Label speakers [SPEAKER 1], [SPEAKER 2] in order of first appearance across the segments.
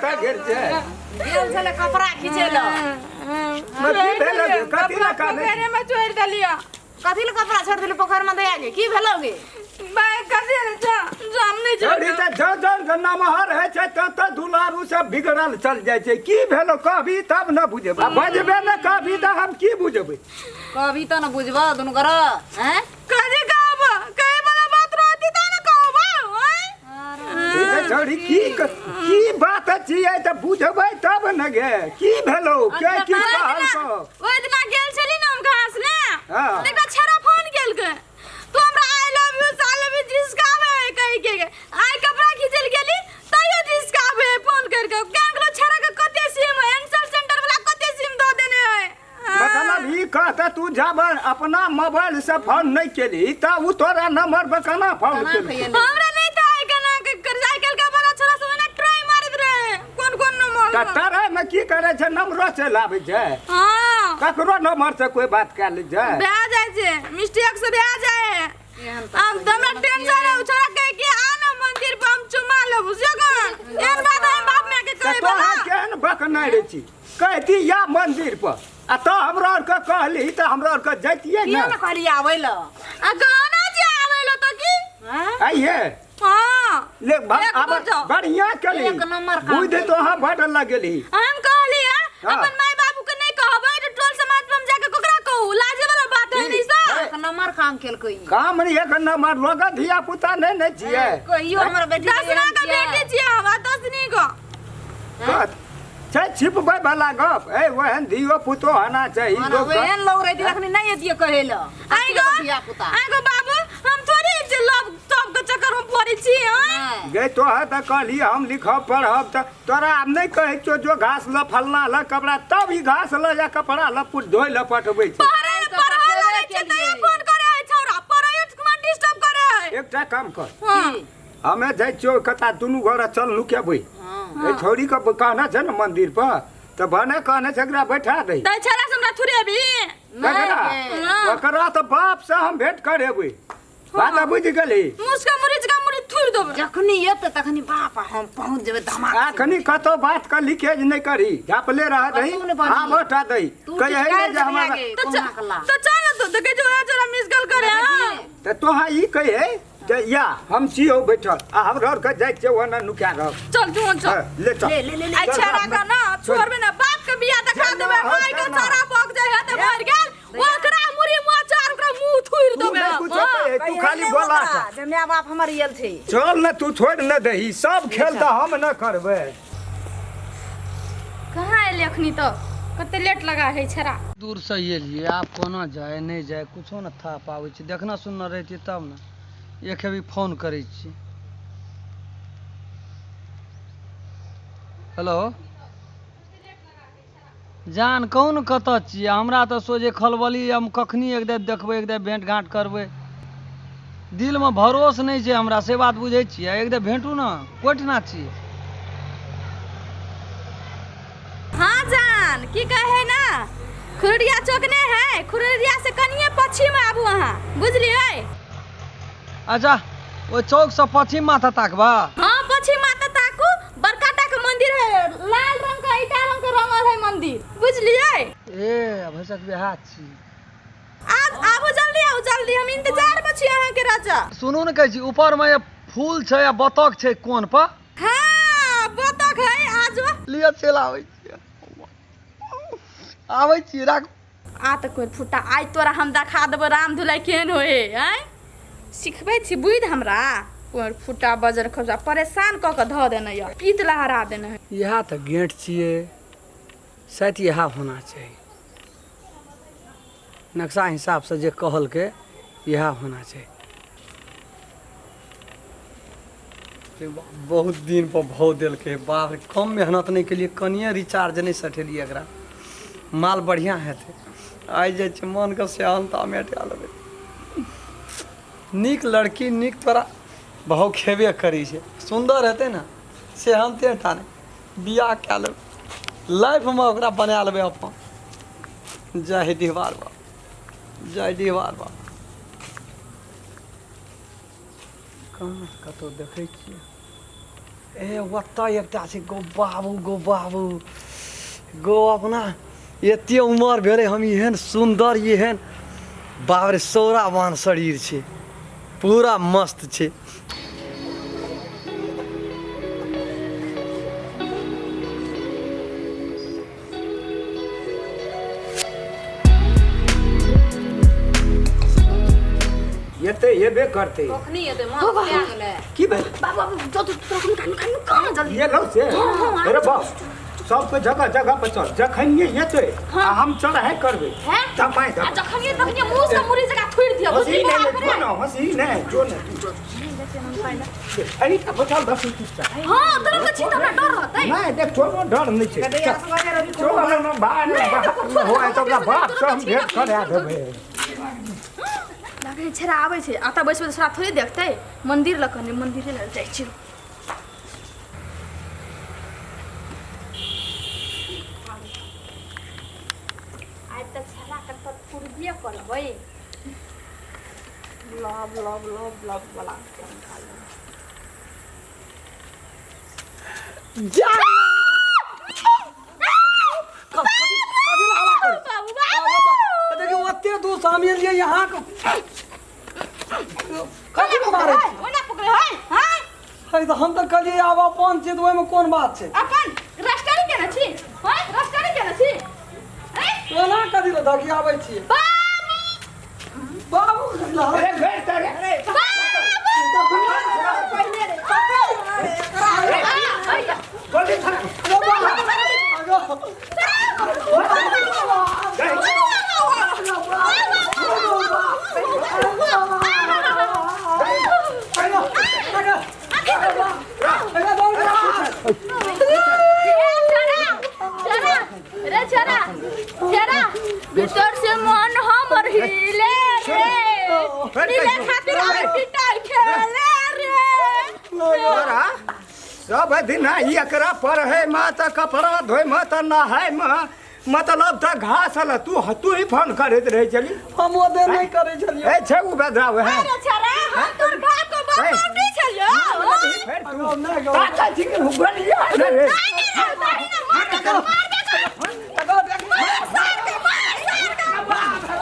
[SPEAKER 1] कतऽ गेल छै?
[SPEAKER 2] गेल छलै कपड़ा खींचै लए।
[SPEAKER 1] की भेल गे? कथी लए कानै?
[SPEAKER 3] पोखरे में छोड़ देलियो।
[SPEAKER 2] कथी लए कपड़ा छोड़ देली पोखरि में दैया गे? की भेलौ गे?
[SPEAKER 3] भाई कथी रे जा जा हम नहीं
[SPEAKER 1] छोड़ी
[SPEAKER 3] छोड़।
[SPEAKER 1] तऽ जँ जँ नमहर होइ छै तँ तऽ दुलारू सब बिगड़ल चल जाइ छै। की भेलो कहबी तब न बुझबै, आ बजबे ने कहबी तऽ हम की बुझबै?
[SPEAKER 2] कहबी तऽ ने बुझबऽ दुनू गोरा हैं?
[SPEAKER 3] कथी कहब? कहे वाला बात रहती त ना कहब हैं?
[SPEAKER 1] ई छौड़ी की बात छियै तऽ बुझबै तब ने गे। की भेलो के की कहलको?
[SPEAKER 3] ओहि दिना गेल छली ने हम घास ले।
[SPEAKER 1] हाँ।
[SPEAKER 3] तऽ एकटा छेड़ा फोन केलकै, तू हमरा I love you I love you झिसकावे है कहि के गे। आइ कपड़ा खींचल गेली तैयो झिसकावे है फोन कर के। केहन गेलो छेड़ा के कते सिम है, एंसर सेंटर वाला कते सिम दऽ देने है।
[SPEAKER 1] मतलब ई कहते तू जब अपना मोबाइल से फोन नहीं केली तऽ उ तोरा नंबर पर केना फोन
[SPEAKER 2] केना
[SPEAKER 1] केलकै?
[SPEAKER 2] केलकै?
[SPEAKER 3] हमरा नहीं था आइ केना के कर, आइ काल्हि के बड़ा छोरा सब एना ट्राई मारैत रहे कोन कोन नंबर।
[SPEAKER 1] तऽ तोरा में की करे छै? नंबरो चलि आबै छै?
[SPEAKER 3] हाँ।
[SPEAKER 1] ककरो नंबर से कोई बात कए लै छै?
[SPEAKER 3] भए जाइ छै, मिस्टेक से भए जाइ है।
[SPEAKER 2] एहन तऽ
[SPEAKER 3] आब तऽ हमरा टेंशन है, छोरा कहे कि आ ना मंदिर पर हम चुमा लेबो से कन। एहन बात हम बाप माय के
[SPEAKER 1] तऽ
[SPEAKER 3] कहे
[SPEAKER 1] तोरा
[SPEAKER 3] बला।
[SPEAKER 1] केहन बकनाइ रहै छी, कहती या मंदिर पर आ तो हमरा आरके कहली तऽ हमरा आरके जैतियै
[SPEAKER 2] किया
[SPEAKER 1] ने।
[SPEAKER 2] ने कहली आबै लए?
[SPEAKER 3] आ कहना जे आबै लो तऽ की?
[SPEAKER 2] हैं?
[SPEAKER 1] आइये
[SPEAKER 3] हाँ।
[SPEAKER 1] ले
[SPEAKER 3] एक
[SPEAKER 1] आब
[SPEAKER 3] दू जाओ।
[SPEAKER 1] बढ़िया केली।
[SPEAKER 2] एक नंबर काम
[SPEAKER 1] बुद्धि
[SPEAKER 2] केली।
[SPEAKER 1] तो अहाँ बड लगेली।
[SPEAKER 3] हम कहली है
[SPEAKER 1] हाँ।
[SPEAKER 3] अपन माय बाबू के नहीं कहबै तऽ टोल समाज पर हम जाके ककरा कहू? लाजे वाला बात है नहीं सर।
[SPEAKER 2] एक नंबर काम केलकै ई।
[SPEAKER 1] काम नहीं एक नंबर लोग धिया पुता नहीं ने छियै।
[SPEAKER 2] कहियो हमर बेटी के
[SPEAKER 3] दसना
[SPEAKER 2] एहन
[SPEAKER 3] के
[SPEAKER 2] छियै।
[SPEAKER 3] बेटी छियै हमरा दसनी को।
[SPEAKER 1] कत छै छिपबै वाला गप ए ओहन धियो पुतो होना चाही।
[SPEAKER 2] हँ,
[SPEAKER 1] लोक
[SPEAKER 2] ओहन लोग रहिती तखनी नहीं एतियै कहै लए।
[SPEAKER 3] आई गो
[SPEAKER 2] धिया पुता।
[SPEAKER 3] आई गो बाबू, हम थोड़ी जे लव सब के चक्कर में पड़ै छी हैं?
[SPEAKER 2] नहि।
[SPEAKER 1] गे तोहर तऽ कहली हम लिखब पढ़ब तऽ तोरा आब नहि कहै छियौ जो घास ल फलना ल कपड़ा, तब ई घास ल या कपड़ा ल पुट धोइ ल पठबै छै।
[SPEAKER 3] पढ़े
[SPEAKER 2] तऽ
[SPEAKER 3] पढ़े
[SPEAKER 2] पठेबे
[SPEAKER 3] लगै छै
[SPEAKER 2] केलियै।
[SPEAKER 3] तैयो फोन करे है छौड़ा, पढ़ैयो कुमार डिस्टर्ब करे है।
[SPEAKER 1] एकटा काम कर।
[SPEAKER 3] हाँ।
[SPEAKER 2] की?
[SPEAKER 1] हमे जाइ छियौ कता दुनू गोरा चल नुकेबै।
[SPEAKER 2] हाँ।
[SPEAKER 1] ए छौड़ी के कहना छै ने मंदिर पर तऽ भने कहने छै एकरा बैठा दही।
[SPEAKER 3] तऽ छौड़ा से हमरा थुरेबी?
[SPEAKER 2] नहि
[SPEAKER 1] ककरा?
[SPEAKER 2] गे।
[SPEAKER 3] हाँ।
[SPEAKER 1] ओकरा तऽ बाप से हम भेंट करेबै। बात बुझि गेली?
[SPEAKER 3] मुसका मुरीच का मुरी थुर देबै।
[SPEAKER 2] जखनी एतै तखनी बाप आ हम पहुँच जेबै धमाक से।
[SPEAKER 1] अखनी कतौ बात के लीकेज नहि करी, झापले रह दही।
[SPEAKER 2] कतौ नहि बनी।
[SPEAKER 1] आबो टा दही
[SPEAKER 2] तू
[SPEAKER 1] कहे
[SPEAKER 2] टिचकार
[SPEAKER 1] नहि जे
[SPEAKER 2] देबही
[SPEAKER 1] हमरा
[SPEAKER 2] आगे,
[SPEAKER 3] तो
[SPEAKER 2] कहुना कला।
[SPEAKER 3] तो चल ना तू देखे जो है जरा मिस कॉल करे। हाँ।
[SPEAKER 1] तऽ तोहा ई कहे जे या हम छियौ बैठल आ हमरा आरके जाइ छियौ ओना नुका रहब।
[SPEAKER 3] चल तू चल।
[SPEAKER 1] हाँ, ले चल।
[SPEAKER 2] ले ले ले ले।
[SPEAKER 3] आई छेड़ा का ना छोड़बे ना, बाप के बियाह देखा
[SPEAKER 1] चल ना,
[SPEAKER 3] देबे।
[SPEAKER 1] हाँ,
[SPEAKER 3] माय के
[SPEAKER 1] चल ना।
[SPEAKER 3] सारा पक जाय है त मर गेल ओकरा मुरी मोचार ओकरा मुंह थुर
[SPEAKER 1] तू
[SPEAKER 3] देबे।
[SPEAKER 1] नहि कुछो कहे, तू
[SPEAKER 2] कहियै
[SPEAKER 1] खाली
[SPEAKER 2] नहि
[SPEAKER 1] बोला।
[SPEAKER 2] ओकरा, जे my बाप हमर एल छै।
[SPEAKER 1] चल ने तू छोड़ि ने दही, सब खेल तऽ हम ने करबै।
[SPEAKER 3] कहाँ एले अखनी तक? कते लेट लगा है छेड़ा।
[SPEAKER 4] दूर से एलियै, आब कोना जाय नहि जाय कुछो ने था पाबै छी। देखना सुनना रहितियै तब ने। एक हेबी फोन करै छी। हेलो जान, कहू ने कतऽ छियै? हमरा तऽ सोझे खलबली। हम कखनी एक बेर देखबै, एक बेर भेँट घाँट करबै। दिलमे भरोस नहि छै हमरा, से बात बुझै छियै? एक बेर भेँटू ने। कोइठना छियै?
[SPEAKER 3] हाँ जान, की कहे ना खुरड़िया चौक नहीं है, खुरड़िया से कनिए पश्चिम आबू अहाँ, बुझलियै?
[SPEAKER 4] अच्छा, ओहि चौकसँ पश्चिम माथा ताकबा?
[SPEAKER 3] हाँ, पश्चिम माथा ताकू, बड़का टा के मंदिर है, लाल रंग का ईटा रंग के रंगल है मंदिर, बुझलियै?
[SPEAKER 4] ए भैंसक बिहार छी।
[SPEAKER 3] आज आबू, जल्दी आबू जल्दी, हम इंतजार में छी अहाँ के राजा।
[SPEAKER 4] सुनू ने, कहै छी ऊपरमे फूल छै आ बतख छै कोन पर?
[SPEAKER 3] हाँ बतख है आज।
[SPEAKER 4] लिअ, चलि आबै छियै, आबै छियै, राख।
[SPEAKER 3] आ तऽ कोइ फुटा आइ तोरा हम देखा देबो राम धुलाई केहन होइ है। आँय सिखबै छी बुझि हमरा कोइ फुटा बजर खबजा परेशान कऽ कऽ धऽ देने यऽ, पीत लहरा देने है।
[SPEAKER 4] इएह तऽ गेट छियै शायद, इएह होना चाही। नक्शा हिसाबसँ जे कहलकै इएह होना चाही। बहुत दिन पर भाव देलकै बाप रे। कम मेहनत नहि केलियै, कनिए रिचार्ज नहि सठेलियै एकरा। माल बढ़िआँ हेतै। आइ जाइ छै मनके सेहनता मेटा लेबै। नीक लड़की नीक तोरा भाव खेबे करै छै। सुन्दर हेतै ने, सेहनते टा नहि, बियाह कए लेबै, लाइफमे ओकरा बना लेबै अपन। जय हे डिहबार बाबा, जय डिहबार बाबा। कहाँ कतहु देखै छियै। ए ओतऽ एकटा छै गो बाबू, गो बाबू गो, अपना एते उमर भेलै हम एहन सुन्दर, एहन बाप रे सौरावान शरीर छै, पूरा मस्त छै।
[SPEAKER 1] एते एबे करते।
[SPEAKER 2] कखनी एतै, माँ क्या गेलै?
[SPEAKER 1] की भेल?
[SPEAKER 3] बाबू बाबू, जो तू तोरा नुका नुका नुका ना जल्दी।
[SPEAKER 1] ये लो से।
[SPEAKER 3] हाँ,
[SPEAKER 1] अरे बाप, सबके जगह जगह पर चल, जखन ये एतै आ हम चढ़ाई करबै
[SPEAKER 3] हैं?
[SPEAKER 1] तमाय
[SPEAKER 3] आ जखन ये तखन ये मुंह से मुरी जगह थुइर दिया,
[SPEAKER 1] हंसी
[SPEAKER 3] बुझली?
[SPEAKER 1] नहीं,
[SPEAKER 3] बाप
[SPEAKER 1] जो
[SPEAKER 3] रे।
[SPEAKER 1] ना हंसी नहीं, जो ना तू अरे त बचल दस तू।
[SPEAKER 3] हां, तोरा के छी त हमरा डर रहतै।
[SPEAKER 1] नहीं देख, तोरो डर नहीं छै। चल ना बाहर बाहर हो तो ओकरा बाप से हम भेंट करा देबै।
[SPEAKER 3] लगे छेड़ा आबै छै, आता बैसबै तऽ छेड़ा थोड़े देखतै। मंदिर लग कने मंदिरे लग जाइ छी। आइ तऽ छेड़ा के तऽ पूर्बिए करबै। लव लव लव लव वाला।
[SPEAKER 4] जा, कथी कथी ला हल्ला करै?
[SPEAKER 3] बाबू बाबू,
[SPEAKER 4] देखियौ ओते दूर से हम एलियै यहाँ के, कथी के मारै छी?
[SPEAKER 3] ओना पकड़े है, हैं?
[SPEAKER 4] है तऽ हम तऽ कहलियै आब अपन छी तऽ ओहिमे कोन बात छै?
[SPEAKER 3] अपन राष्ट्री केने छी, हैं? राष्ट्री केने छी, हैं?
[SPEAKER 4] ओना कथी लए धकियाबै छियै?
[SPEAKER 3] बाबू।
[SPEAKER 4] बाबू कथी लए हल्ला
[SPEAKER 1] अरे भेंट करे। गोली थरा।
[SPEAKER 3] रे छोरा छोरा, भीतर से मन हमर हिले रे, मिले खातिर आइ पिटाइ खेले रे।
[SPEAKER 1] तोरा सब दिन एकरा पढ़े में तऽ कपड़ा धोए में तऽ नहाय में मतलब तऽ घास हल, तू तू ही फोन करैत रहै छली।
[SPEAKER 4] हम ओते नहि करै छलियै।
[SPEAKER 1] ए छै उ बेदराव है।
[SPEAKER 3] अरे छोरा, हम तोर बाप को बाप
[SPEAKER 1] ए।
[SPEAKER 3] नहीं छलियो।
[SPEAKER 1] फेर तू
[SPEAKER 4] नहि गौ।
[SPEAKER 1] ताका छी कि गोलिया रे।
[SPEAKER 3] नहीं नहीं ना, मार दे, मार दे, मार सार के, मार सार के।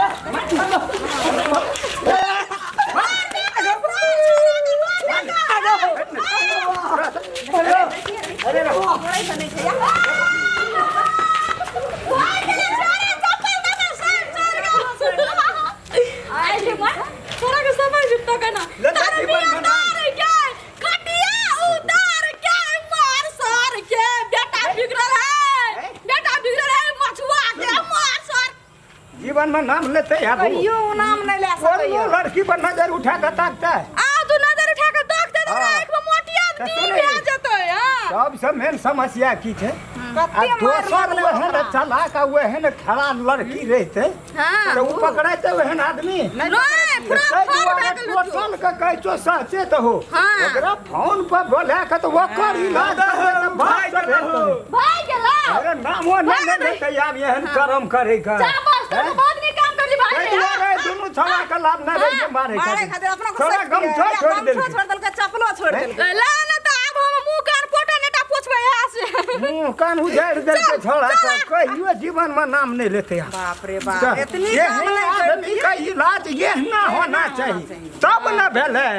[SPEAKER 1] अरे रे।
[SPEAKER 3] भाई गेलै छोरा, चप्पल दे दे, सार सार के। आइ रे मार, छोरा के समय जुत्ता केना
[SPEAKER 1] ले
[SPEAKER 3] तार
[SPEAKER 1] दादी
[SPEAKER 3] बिया
[SPEAKER 1] बन बना।
[SPEAKER 3] तार के खटिया उतार के मार सार के, बेटा बिगड़ल है, बेटा बिगड़ल है मछुआ के, मार सार।
[SPEAKER 1] जीवन में नाम लेते आबू।
[SPEAKER 2] कहियो उ नाम नहि लए
[SPEAKER 1] कोनो
[SPEAKER 2] सकैया।
[SPEAKER 1] लड़की पर नजर उठा के ताकता है।
[SPEAKER 3] आ तू नजर उठा के देखते तऽ
[SPEAKER 1] हाँ।
[SPEAKER 3] आँखि में मोटिया
[SPEAKER 1] तऽ
[SPEAKER 3] दी
[SPEAKER 1] सुनै।
[SPEAKER 3] भए जेतै। हां,
[SPEAKER 1] सबसे मेन समस्या की छै? आ
[SPEAKER 2] कते मार
[SPEAKER 1] दोसर
[SPEAKER 2] लगलै
[SPEAKER 1] ओहन
[SPEAKER 2] ओकरा।
[SPEAKER 1] चलाक आ ओहन खड़ा लड़की रहितै
[SPEAKER 3] हां,
[SPEAKER 1] तऽ ओ पकड़ैतै ओहन आदमी?
[SPEAKER 3] नहि, पूरा
[SPEAKER 1] ताहि
[SPEAKER 3] फर
[SPEAKER 1] दुआरे
[SPEAKER 3] भए गेल तू।
[SPEAKER 1] टोटल के कहै छौ सचेत हो।
[SPEAKER 3] हाँ।
[SPEAKER 1] ओकरा फोन पर बोला के तऽ ओकर इलाज करबै तऽ बाप से भेंट करू।
[SPEAKER 3] भाग गेलौ।
[SPEAKER 1] अरे नामो नहि ने लेतै आब एहन कर्म करे के।
[SPEAKER 3] शाबाश, तू
[SPEAKER 1] हैं?
[SPEAKER 3] बहुत नीक काम करली भाई।
[SPEAKER 1] ताहि दुआरे दुनू छौड़ा के लाभ नहि रहै छै मारै
[SPEAKER 2] मारै खातिर अपनो
[SPEAKER 1] छौड़ा गमछो छोड़ि
[SPEAKER 2] गमछो
[SPEAKER 1] देलकै।
[SPEAKER 2] छोड़ि देलकै, चप्पलो छोड़ि देलकै।
[SPEAKER 3] ला ना तऽ आब हम मुँह कान पोटा नेटा पोछबै यहाँ से।
[SPEAKER 1] मुँह कान उजाड़ि देलकै छौड़ा सब, कहियो जीवन में नाम नहि लेतै आब।
[SPEAKER 2] बाप रे बाप, एतनी काम
[SPEAKER 1] एहन
[SPEAKER 2] नहि
[SPEAKER 1] आदमी के इलाज एहना होना चाही तब न भेलै।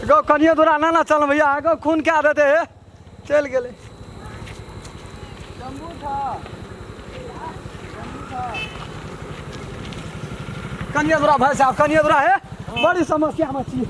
[SPEAKER 4] गो कनियो दूरा ना ना चल भैया, गो खून क्या देते हे, चलि गेलै। कनियो दूरा भाई साहब, कनियो दूरा है, बड़ी समस्या में छी।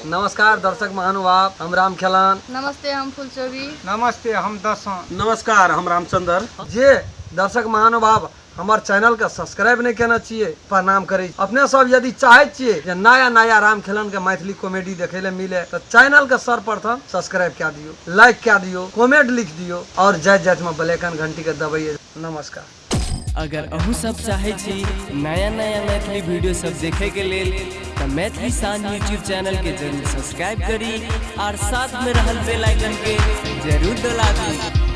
[SPEAKER 4] नमस्कार दर्शक महानुभाव, हम राम खेलान।
[SPEAKER 3] नमस्ते, हम फुलचोबी।
[SPEAKER 1] नमस्ते, हम दसों।
[SPEAKER 5] नमस्कार, हम रामचंद्र।
[SPEAKER 4] जे दर्शक महानुभाव हमर चैनल के सब्सक्राइब नहीं केने छियै, प्रणाम करै छी। अपने सब यदि चाहै छियै जे नया नया राम खेलन के मैथिली कॉमेडी देखै ले मिले तऽ चैनल के सर्वप्रथम सब्सक्राइब कए दियौ, लाइक कए दियौ, कमेंट लिख दियौ और जाइत जाइत में बेल आइकन घंटी के दबैयै। नमस्कार।
[SPEAKER 6] अगर अहूँ सब चाहै छी नया नया मैथिली वीडियो सब देखे के लेल तऽ मैथिली शान यूट्यूब चैनल के जरूर सब्सक्राइब करी और साथ में रहल बेल आइकन के जरूर दबा दी।